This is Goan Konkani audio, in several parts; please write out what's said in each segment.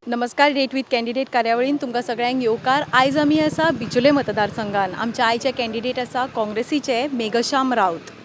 नमस्कार, डेट विथ कॅन्डिडेट कार्यावळीन तुमकां सगळ्यांक येवकार. आयज आमी आसा बिचोले मतदारसंघान. आमचे आयचे कॅन्डिडेट आसा काँग्रेसीचे मेघश्याम राऊत.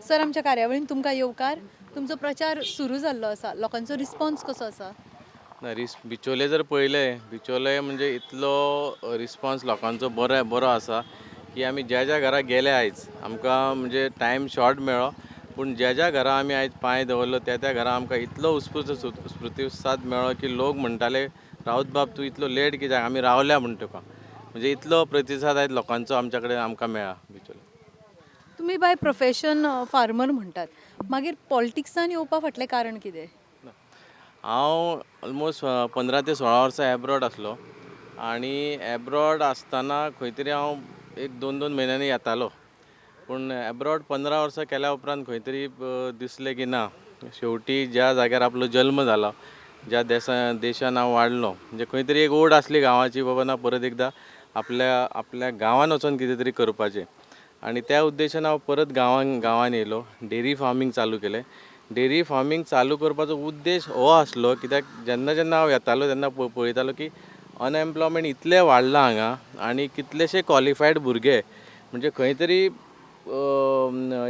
सर, आमच्या कार्यावळीन तुमकां येवकार. तुमचो प्रचार सुरू जाल्लो आसा, लोकांचो रिस्पॉन्स कसो आसा? ना, रिस बिचोले जर पळयलें, बिचोले म्हणजे इतलो रिस्पॉन्स लोकांचो बरो बरो आसा की आमी ज्या ज्या घरा गेले आयज, आमकां म्हणजे टायम शॉर्ट मेळ्ळो, पूण ज्या ज्या घरा आमी आयज पांय दवरलो त्या त्या घरा आमकां इतलो उत्स्फूर्त प्रतिसाद मेळ्ळो की लोक म्हणटाले, "राऊत बाब, तूं इतलो लेट कित्याक? आमी रावल्या म्हण तुका." म्हणजे इतलो प्रतिसाद आयज लोकांचो आमच्या कडेन आमकां मेळ्ळा बिचोले. तुमी बाय प्रोफेशन फार्मर म्हणटात, मागीर पॉलिटिक्सान येवपा फाटलें कारण कितें? हांव ऑलमोस्ट 15 ते 16 वर्सां एब्रॉड आसलो आनी एब्रॉड आसतना खंय तरी हांव एक दोन दोन म्हयन्यांनी येतालो. पूण एब्रॉड 15 वर्सां केल्या उपरांत खंय तरी दिसलें की ना, शेवटी ज्या जाग्यार आपलो जल्म जाला, ज्या देशान हांव वाडलो, म्हणजे खंय तरी एक ओड आसली गांवाची, बाबा ना, परत एकदां आपल्या आपल्या गांवान वचोन कितें तरी करपाचें. आनी त्या उद्देशान हांव परत गांवान येयलो, डेरी फार्मींग चालू केलें. डेरी फार्मींग चालू करपाचो उद्देश हो आसलो, कित्याक जेन्ना जेन्ना हांव येतालो तेन्ना पळयतालो की अनएम्प्लॉयमेंट इतलें वाडलां हांगा आनी कितलेशे क्वॉलिफायड भुरगे म्हणजे खंय तरी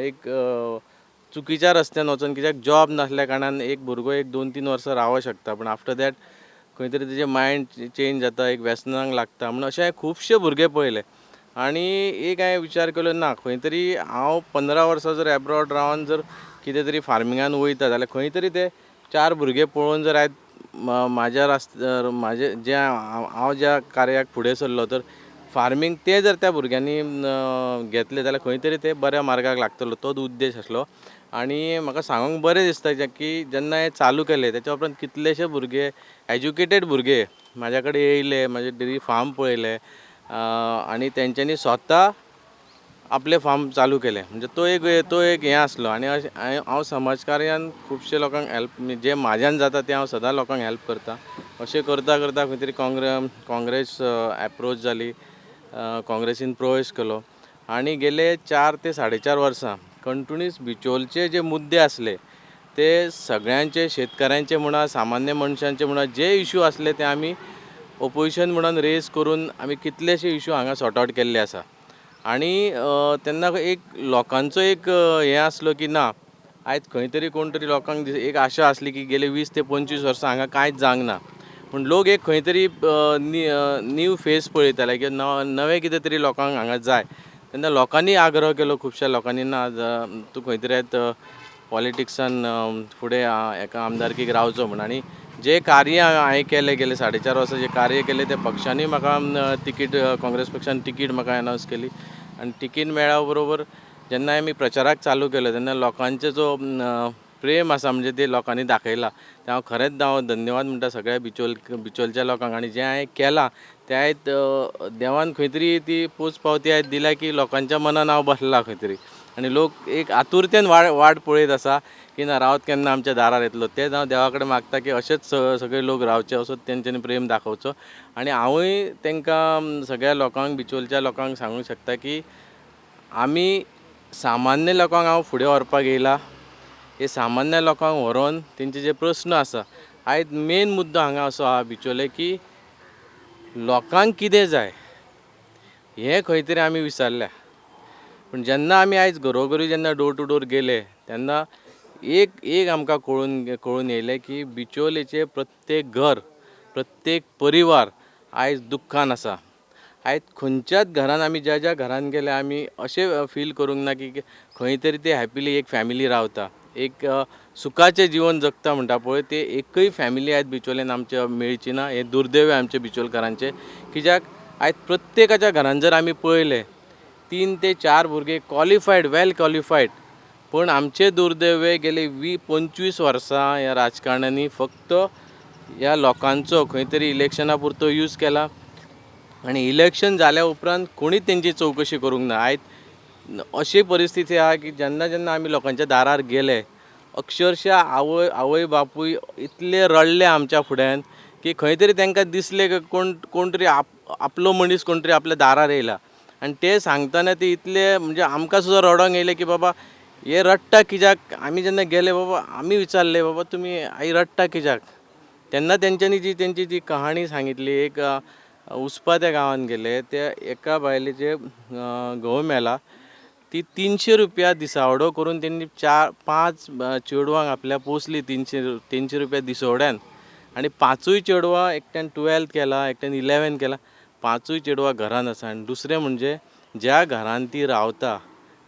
एक चुकीच्या रस्त्यान वचोन, कित्याक जॉब नासल्या कारणान एक भुरगो एक 2-3 वर्सां रावंक शकता, पूण आफ्टर that खंय तरी तेजें मायंड चेंज जाता, एक व्यसनांक लागता. म्हणून अशे हांवें खुबशे भुरगे पळयले आनी एक हांवें विचार केलो, ना, खंय तरी हांव 15 वर्सां जर एब्रॉड रावन जर कितें तरी फार्मिंगान वयता जाल्यार खंय तरी ते चार भुरगे पळोवन जर आयज म्हाज्या रस्त्यार म्हाजे जे हांव ज्या कार्याक फुडें सरलो, तर फार्मींग तें जर त्या भुरग्यांनी घेतलें जाल्यार खंय तरी ते बऱ्या मार्गाक लागतलो, तोच उद्देश आसलो. आनी म्हाका सांगूंक बरें दिसता की जेन्ना हें चालू केलें तेच्या उपरांत कितलेशे भुरगे, एज्युकेटेड भुरगे म्हाज्या कडेन येयले, म्हाजें डेरी फार्म पळयलें आनी तेंच्यांनी स्वता आपलें फार्म चालू केलें. म्हणजे तो एक हें आसलो. आनी अशें हांव समाज कार्यान खुबशे लोकांक हेल्प जें म्हाज्यान जाता तें हांव सदां लोकांक हेल्प करता. अशें करता करता खंय तरी काँग्रेस एप्रोच जाली, काँग्रेसीन प्रवेश केलो आनी गेले 4 ते 4.5 वर्सां कंटिन्यूस बिचोलचे जे मुद्दे आसले ते सगळ्यांचे, शेतकाऱ्यांचे म्हणा, सामान्य मनशांचे म्हणा, जे इशू आसले ते आमी ओपोजिशन म्हणून रेज करून आमी कितलेशे इशू हांगा सॉर्ट आवट केल्ले आसा. आनी तेन्ना एक लोकांचो एक हें आसलो की ना, आयज खंय तरी कोण तरी लोकांक एक आशा आसली की गेले 20 ते 25 वर्सां हांगा कांयच जावंक ना, पूण लोक एक खंय तरी न्यू फेस पळयताले की नवें कितें तरी लोकांक हांगा जाय. तेन्ना लोकांनी आग्रह केलो, खुबश्या लोकांनी, ना, तूं खंय तरी आयज पॉलिटिक्सान फुडें एका आमदारकीक रावचो म्हूण. आनी जें कार्य हांवें केलें, गेले 4.5 वर्सां जें कार्य केलें, तें पक्षानूय म्हाका तिकीट, काँग्रेस पक्षान तिकीट म्हाका एनावन्स केली. आनी तिकीट मेळ्ळ्या बरोबर जेन्ना आमी प्रचाराक चालू केलो तेन्ना लोकांचो जो प्रेम आसा, म्हणजे ते लोकांनी दाखयला तें हांव खरेंच हांव धन्यवाद म्हणटा सगळ्या बिचोलच्या लोकांक. आनी जें हांवें केलां तें आयज देवान खंय तरी ती पोच पावती आयज दिल्या की लोकांच्या मनान हांव बसला खंय तरी आनी लोक एक आतुरतेन वाट पळयत आसा की ना, रावत केन्ना आमच्या दारार येतलो. तेंच हांव देवा कडेन मागता की अशेंच सगळे लोक रावचे, असोच तेंच्यांनी प्रेम दाखोवचो. आनी हांवूय तांकां सगळ्या लोकांक, बिचोलच्या लोकांक सांगूंक शकता की आमी सामान्य लोकांक हांव फुडें व्हरपाक येयला. हे सामान्य लोकांक व्हरोन तेंचे जे प्रस्न आसा आयज मेन मुद्दो हांगा असो आहा बिचोले की लोकांक कितें जाय हें खंय तरी आमी विसरल्या. पूण जेन्ना आमी आयज घरोघरी जेन्ना डोर टू डोर गेले तेन्ना एक एक आमकां कळून कळून येयलें की बिचोलेचें प्रत्येक घर, प्रत्येक परिवार आयज दुख्खान आसा. आयज खंयच्याच घरान आमी ज्या ज्या घरान गेले आमी अशें फील करूंक ना की खंय तरी ते हॅपिली एक फॅमिली रावता, एक सुखाचें जिवन जगता म्हणटा पळय, ते एकय फॅमिली आयज बिचोलेन आमच्या मेळची ना. हें दुर्दैव आमच्या बिचोलकारांचें, कित्याक आयज प्रत्येकाच्या घरान जर आमी पळयलें 3 ते 4 भुरगे क्वॉलिफायड, वेल क्वॉलिफायड, पूण आमचें दुर्दैव गेले 25 वर्सां ह्या राजकारण्यांनी फक्त ह्या लोकांचो खंय तरी इलेक्शना पुरतो यूज केला आनी इलेक्शन जाल्या उपरांत कोणीच तेंची चवकशी करूंक ना. आयज अशी परिस्थिती आहा की जेन्ना जेन्ना आमी लोकांच्या दारार गेले अक्षरशा आवय आवय बापूय इतले रडले आमच्या फुड्यान की खंय तरी तांकां दिसलें की कोण कोण तरी आपलो मनीस कोण तरी आपल्या दारार येयला आनी ते सांगतना ते इतले म्हणजे आमकां सुद्दां रडोंक येयलें की बाबा हे रडटा कित्याक. आमी जेन्ना गेले बाबा आमी विचारले बाबा तुमी आई रडटा कित्याक, तेन्ना तेंच्यांनी जी तेंची जी कहाणी सांगितली, एक उसपा त्या गांवांत गेले त्या एका बायलेचे घोव मेला, ती 300 रुपया दिसावडो करून तेंणी 4-5 चेडवांक आपल्या पोसली 300 रुपया दिसवड्यान आनी 5 चेडवां एकट्यान 12 केला, एकट्यान 11 केला, 5 चेडवां घरान आसा. आनी दुसरें म्हणजे ज्या घरान ती रावता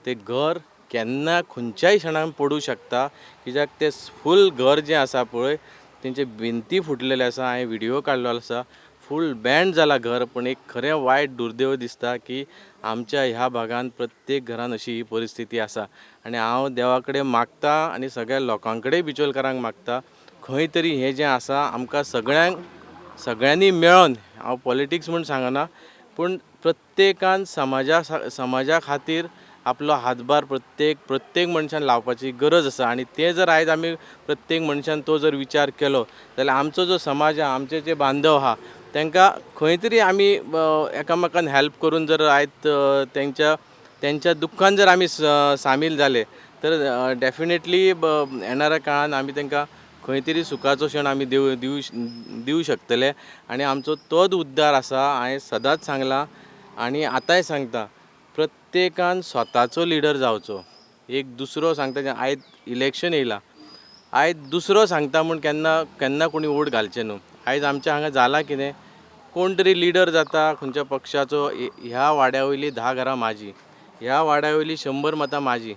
तें घर केन्ना खंयच्याय क्षणान पडूं शकता, कित्याक तें फूल घर जें आसा पळय तेंचे भिंती फुटलेले आसा, हांवें व्हिडियो काडलेलो आसा, फूल बँड जाला घर. पूण एक खरें वायट दुर्दैव दिसता की आमच्या ह्या भागान प्रत्येक घरान अशी ही परिस्थिती आसा. आनी हांव देवा कडेन मागता आनी सगळ्या लोकां कडेन बिचोलकारांक मागता खंय तरी हें जें आसा आमकां सगळ्यांक सगळ्यांनी मेळोन, हांव पॉलिटिक्स म्हूण सांगना, पूण प्रत्येकान समाजा खातीर आपलो हातभार प्रत्येक मनशान लावपाची गरज आसा. आनी तें जर आयज आमी प्रत्येक मनशान तो जर विचार केलो जाल्यार आमचो जो समाज आहा, आमचे जे बांधव आहा तांकां खंय तरी आमी एकामेकान हेल्प करून जर आयज तेंच्या दुख्खान जर आमी सामील जाले तर डेफिनेटली येणाऱ्या काळान आमी तांकां खंय तरी सुखाचो क्षण आमी दिवं शकतले. आनी आमचो तोच उद्धार आसा. हांवें सदांच सांगलां आनी आतांय सांगता, प्रत्येकान स्वताचो लिडर जावचो. एक दुसरो सांगता, आयज इलेक्शन येयलां, आयज दुसरो सांगता म्हूण केन्ना केन्ना कोणी वोट घालचें न्हू. आयज आमच्या हांगा जालां कितें, कोण तरी लिडर जाता खंयच्या पक्षाचो, ह्या वाड्या वयली 10 घरां म्हाजी, ह्या वाड्या वयली 100 मतां म्हाजी,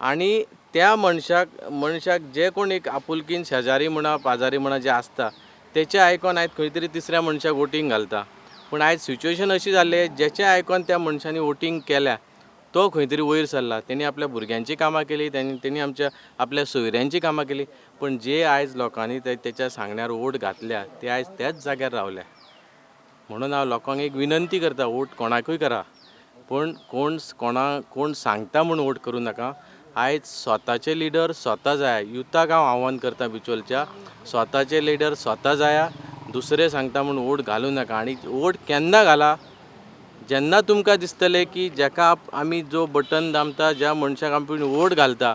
आनी त्या मनशाक जे कोण एक आपुलकीन शेजारी म्हणा पाजारी म्हणा जे आसता तेचें आयकोन आयज खंय तरी तिसऱ्या मनशाक वोटींग घालता. पूण आयज सिच्युएशन अशी जाल्ली जेचें आयकोन त्या मनशांनी वोटींग केल्या तो खंय तरी वयर सरला, तेणी आपल्या भुरग्यांची कामां केली, तेणी आमच्या आपल्या सोयऱ्यांची कामां केली, पूण जे आयज लोकांनी तेच्या सांगण्यार वोट घातल्या ते आयज त्याच जाग्यार रावल्या. म्हणून हांव लोकांक एक विनंती करता, वोट कोणाकूय करा, पूण कोण सांगता म्हूण वोट करूं नाका. आयज स्वताचे लिडर स्वता जाय. युथाक हांव आव्हान करता बिचोलच्या, स्वताचे लिडर स्वता जाया, दुसरे सांगता म्हूण वोट घालूं नाका. आनी वोट केन्ना घाला, जेन्ना तुमकां दिसतलें की जेका आमी जो बटन दामता, ज्या मनशाक आमी वोट घालता,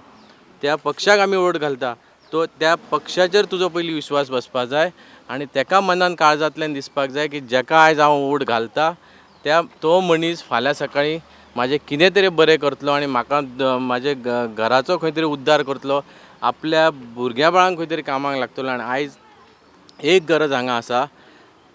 त्या पक्षाक आमी वोट घालता, तो त्या पक्षाचेर तुजो पयलीं विश्वास बसपा जाय आनी तेका मनान काळजांतल्यान दिसपाक जाय की जेका आयज हांव वोट घालता त्या तो मनीस फाल्यां सकाळीं म्हाजें कितें तरी बरें करतलो आनी म्हाका म्हाजे घराचो खंय तरी उद्धार करतलो, आपल्या भुरग्या बाळांक खंय तरी कामाक लागतलो. आनी आयज एक गरज हांगा आसा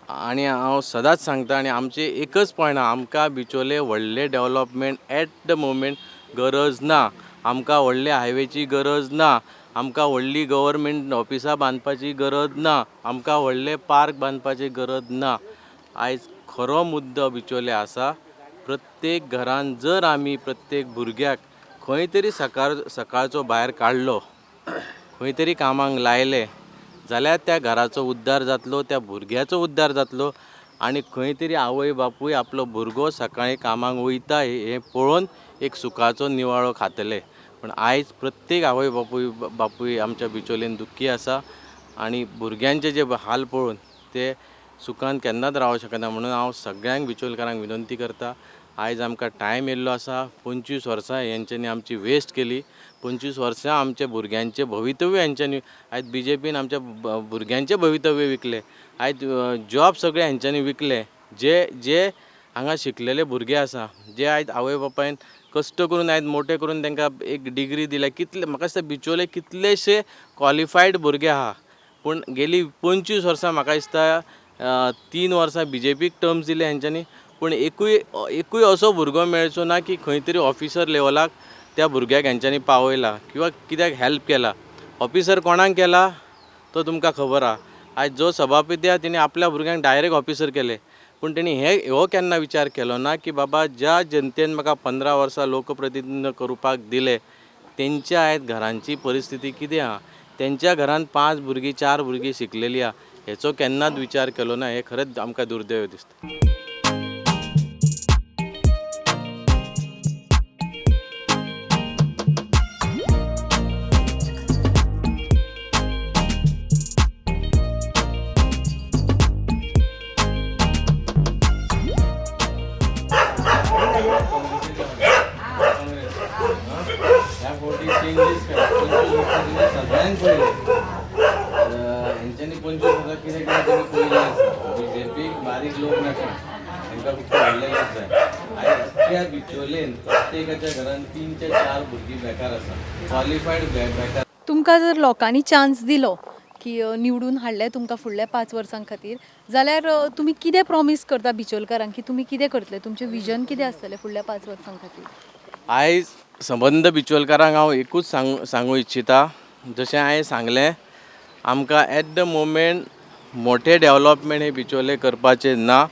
आनी हांव सदांच सांगता, आनी आमचें एकच पॉयंट आहा, आमकां बिचोले व्हडलें डेवलपमेंट एट the moment गरज ना, आमकां व्हडले हायवेची गरज ना, आमकां व्हडली गव्हर्मेंट ऑफिसां बांदपाची गरज ना, आमकां व्हडले पार्क बांदपाची गरज ना. आयज खरो मुद्दो बिचोले आसा, प्रत्येक घरान जर आमी प्रत्येक भुरग्याक खंय तरी सकाळचो भायर काडलो, खंय तरी कामाक लायले जाल्यार त्या घराचो उद्धार जातलो, त्या भुरग्याचो उद्धार जातलो आनी खंय तरी आवय बापूय आपलो भुरगो सकाळीं कामाक वयता हें पळोवन एक सुखाचो निवाळो खातले. पूण आयज प्रत्येक आवय बापूय आमच्या बिचोलेन दुख्खी आसा आनी भुरग्यांचे जे हाल पळोवन ते सुखान केन्नाच रावंक शकना. म्हणून हांव सगळ्यांक बिचोलकारांक विनंती करता, आयज आमकां टायम येयल्लो आसा. 25 वर्सां हेंच्यांनी आमची वेस्ट केली. 25 वर्सां आमच्या भुरग्यांचें भवितव्य हेंच्यांनी, आयज बीजेपीन आमच्या भुरग्यांचें भवितव्य विकलें. आयज जॉब सगळे हेंच्यांनी विकले. जे जे हांगा शिकलेले भुरगे आसा, जे आयज आवय बापायन कश्ट करून आयज मोटे करून तांकां एक डिग्री दिल्या, कितले, म्हाका दिसता बिचोले कितलेशे क्वॉलिफायड भुरगे आहा. पूण गेली 25 वर्सां, म्हाका दिसता 3 वर्सां बीजेपीक टर्म्स दिले हेंच्यांनी, पूण एकूय एकूय असो भुरगो मेळचो ना की खंय तरी ऑफिसर लेवलाक त्या भुरग्याक हेंच्यांनी पावयला किंवा कित्याक हेल्प केला. ऑफिसर कोणाक केला तो तुमकां खबर आहा. आयज जो सभापती आहा, तेणी आपल्या भुरग्यांक डायरेक्ट ऑफिसर केले, पूण तेणी हे हो केन्ना विचार केलो ना की बाबा, ज्या जनतेन म्हाका 15 वर्सां लोकप्रतिनिधी करपाक दिले, तेंच्या आयज घरांची परिस्थिती कितें आहा, तेंच्या घरान पांच भुरगीं, चार भुरगीं शिकलेलीं आहा, हेचो केन्नाच विचार केलो ना. हें खरेंच आमकां दुर्दैव दिसता. ह्या फावटी चेंजीस केला. 25 वर्सां सगळ्यांक पळयलें हेंच्यांनी. 25 वर्सां कितें कितें तुमी पळयलें आसा. बीजेपीक बारीक लोक नाका, तांकां फक्त व्हडले लोक जाय. आयज अख्ख्या बिचोलेन प्रत्येकाच्या घरान तीन ते चार भुरगीं बेकार आसा, क्वॉलिफायड बेकार. तुमकां जर लोकांनी चान्स दिलो की निवडून हाडले तुमकां फुडल्या 5 वर्सां खातीर जाल्यार तुमी कितें प्रॉमीस करता बिचोलकारांक की तुमी कितें करतले? तुमचें विजन कितें आसतलें फुडल्या 5 वर्सां खातीर? आयज सबंद बिचोलकारांक हांव एकूच सांगू इच्छिता, जशें हांवें सांगलें, आमकां एट the moment मोठे डेवलपमेंट हे बिचोले करपाचें ना.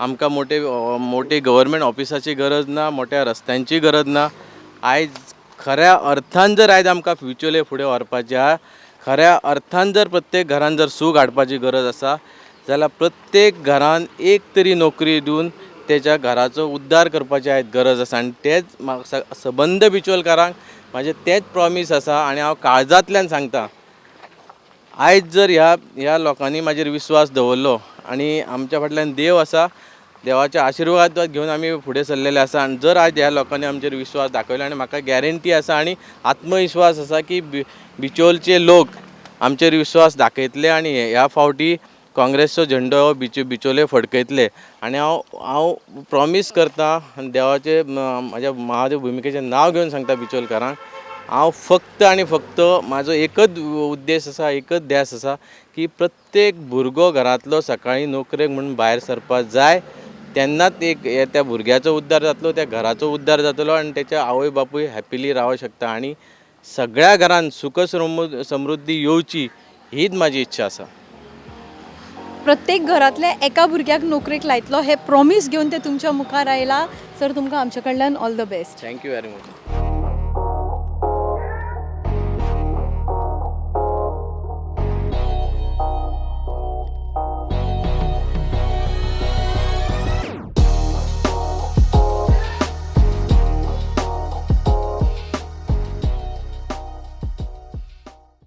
आमकां मोठे मोठी गव्हर्मेंट ऑफिसाची गरज ना, मोठ्या रस्त्यांची गरज ना. आयज खऱ्या अर्थान जर आयज आमकां बिचोले फुडें व्हरपाचें आहा, खऱ्या अर्थान जर प्रत्येक घरान जर सूख हाडपाची गरज आसा जाल्यार प्रत्येक घरान एक तरी नोकरी दिवन तेच्या घराचो उद्धार करपाची आयज गरज आसा. आनी तेच सबंद बिचोलकारांक म्हाजें तेंच प्रॉमीस आसा आनी हांव काळजांतल्यान सांगता, आयज जर ह्या ह्या लोकांनी म्हाजेर विस्वास दवरलो आनी आमच्या फाटल्यान देव आसा, देवाचे आशिर्वाद घेवन आमी फुडें सरलेले आसा, आनी जर आयज ह्या लोकांनी आमचेर विस्वास दाखयलो आनी म्हाका गॅरंटी आसा आनी आत्मविश्वास आसा की बिचोलचे लोक आमचेर विस्वास दाखयतले आनी ह्या फावटी काँग्रेसचो झेंडो बिचोले फडकयतले. आनी हांव हांव प्रॉमीस करता आनी देवाचे, म्हाज्या महादेव भुमिकेचें नांव घेवन सांगता बिचोलकारांक, हांव फक्त आनी फक्त म्हाजो एकच उद्देश आसा, एकच ध्यास आसा की प्रत्येक भुरगो घरांतलो सकाळीं नोकरेक म्हूण भायर सरपाक जाय. तेन्नाच एक हे त्या भुरग्याचो उद्धार जातलो, त्या घराचो उद्धार जातलो आनी तेच्या आवय बापूय हॅपिली रावंक शकता आनी सगळ्या घरान सुख समृद्धी येवची हीच म्हाजी इच्छा आसा. प्रत्येक घरांतल्या एका भुरग्याक नोकरेक लायतलो हे प्रॉमीस घेवन ते तुमच्या मुखार आयला. सर, तुमकां आमच्या कडल्यान all the best. Thank you very much.